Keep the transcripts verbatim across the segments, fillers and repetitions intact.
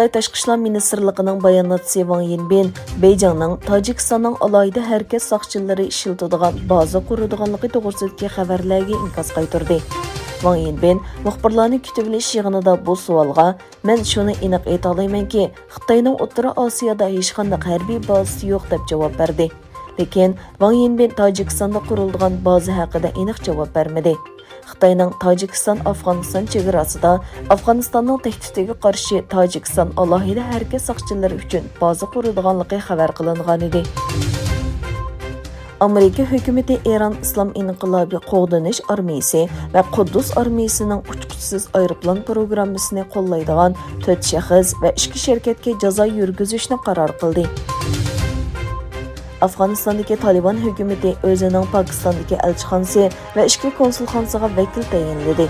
خىتاي تاشقى ئىشلار مىنىستىرلىقىنىڭ باياناتچىسى ۋاڭ يىنبىن بېيجىڭنىڭ تاجىكىستاننىڭ ئالاھىدە ھەرىكەت ساقچىلىرى ئىشلىتىدىغان بازا قۇرىدىغانلىقى توغرىسىدىكى خەۋەرلەرگە ئىنكاس قايتۇردى. ۋاڭ يىنبىن مۇخبىرلارنى كۈتۈۋېلىش يىغىنىدا بۇ سوئالغا، مەن شۇنى ئېنىق ئېيتالايمەنكى، خىتاينىڭ ئوتتۇرا ئاسىيادا ھېچقانداق ھەربىي بازىسى يوق، دەپ جاۋاب بەردى. لېكىن ۋاڭ يىنبىن تاجىكىستاندا قۇرۇلىدىغان بازا ھەققىدە ئېنىق جاۋاب بەرمىدى. خىتاينىڭ تاجىكىستان-ئافغانىستان چېگراسىدا ئافغانىستاننىڭ تەھدىتىگە قارشى تاجىكىستان ئالاھىدە ھەرىكەت ساقچىلىرى ئۈچۈن بازا قۇرىدىغانلىقى خەۋەر قىلىنغانىدى. ئامېرىكا ھۆكۈمىتى ئىران ئىسلام ئىنقىلابى قوغدىنىش ئارمىيىسى ۋە قۇددۇس ئارمىيىسىنىڭ ئۇچقۇچىسىز ئايروپىلان پروگراممىسىنى قوللايدىغان تۆت شەخس ۋە ئىككى شىركەتكە جازا يۈرگۈزۈشنى قارار قىلدى. ئافغانىستاندىكى تالىبان ھۆكۈمىتى ئۆزىنىڭ پاكىستاندىكى ئەلچىخانىسى ۋە ئىچكى كونسۇلخانىسىغا ۋەكىل تەيىنلىدى.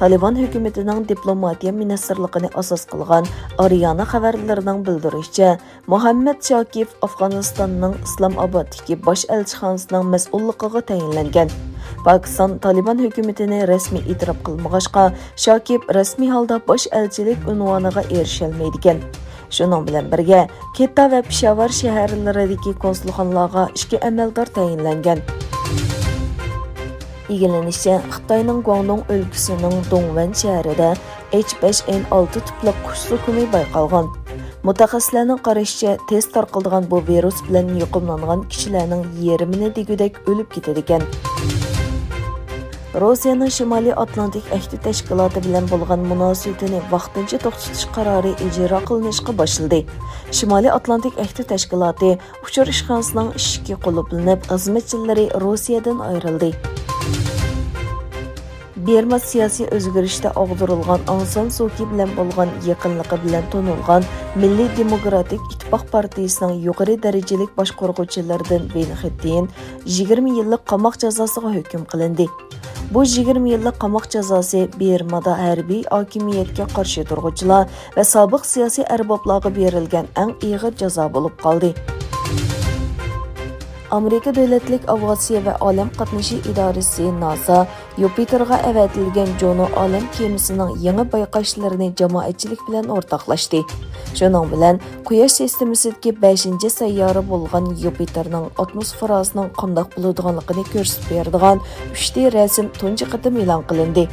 تالىبان ھۆكۈمىتىنىڭ دىپلوماتىيە مىنىستىرلىقىنى ئاساس قىلغان ئارىيانا خەۋەرلىرىنىڭ بىلدۈرۈشىچە، مۇھەممەد شاكىپ ئافغانىستاننىڭ ئىسلام ئابادتىكى باش ئەلچىخانىسىنىڭ مەسئۇللۇقىغا تەيىنلەنگەن. پاكىستان تالىبان ھۆكۈمىتىنى رەسمىي ئېتىراپ قىلمىغاچقا، شاكىپ رەسمىي ھالدا باش ئەلچىلىك ئۇنۋانىغا ئېرىشەلمەيدىكەن. شۇنىڭ بىلەن بىرگە، كېتا ۋە پېشاۋەر شەھەرلىرىدىكى كونسۇلخانىلارغا ئىككى ئەمەلدار تەيىنلەنگەن. ئىگىلىنىشىچە، خىتاينىڭ گۇاڭدۇڭ ئۆلكىسىنىڭ دۇڭۋەن شەھىرىدە ئېچ بەش ئېن ئالتە تىپلىق قۇش زۇكىمى بايقالغان. مۇتەخەسسىسلەرنىڭ قارىشىچە، تېز تارقىلىدىغان بۇ ۋىرۇس بىلەن يۇقۇملانغان كىشىلەرنىڭ يېرىمىنى دېگۈدەك ئۆلۈپ كېتىدىكەن. روسىيەنىڭ شىمالىي ئاتلانتىك ئەھدى تەشكىلاتى بىلەن بولغان مۇناسىۋىتىنى ۋاقتىنچە توختىتىش قارارى ئىجرا قىلىنىشقا باشلىدى. شىمالىي ئاتلانتىك ئەھدى تەشكىلاتى ئۇچۇر ئىشخانىسىنىڭ ئىشىكى قۇلۇپلىنىپ، خىزمەتچىلىرى روسىيەدىن ئايرىلدى. بىرما سىياسىي ئۆزگىرىشتە ئاغدۇرۇلغان ئاڭ سان سۇكى بىلەن بولغان يېقىنلىقى بىلەن تونۇلغان مىللىي دېموكراتىك ئىتتىپاق پارتىيىسىنىڭ يۇقىرى دەرىجىلىك باشقۇرغۇچىلىرىدىن ۋېن خېتىن يىگىرمە يىللىق قاماق جازاسىغا ھۆكۈم قىلىندى. بۇ يىگىرمە يىللىق قاماق جازاسى بىرمادا ھەربىي ھاكىمىيەتكە قارشى تۇرغۇچىلار ۋە سابىق سىياسىي ئەربابلارغا بېرىلگەن ئەڭ ئېغىر جازا بولۇپ قالدى. ئامېرىكا دۆلەتلىك ئاۋىئاتسىيە ۋە ئالەم قاتنىشى ئىدارىسى ناسا يۇپىتېرغا ئەۋەتىلگەن جۇنو ئالەم كېمىسىنىڭ يېڭى بايقاشلىرىنى جامائەتچىلىك بىلەن ئورتاقلاشتى. شۇنىڭ بىلەن، قۇياش سىستېمىسىدىكى بەشىنچى سەييارە بولغان يۇپىتېرنىڭ ئاتموسفېراسىنىڭ قانداق بولىدىغانلىقىنى كۆرسىتىپ بېرىدىغان ئۈچ دى رەسىم تۇنجى قېتىم ئېلان قىلىندى.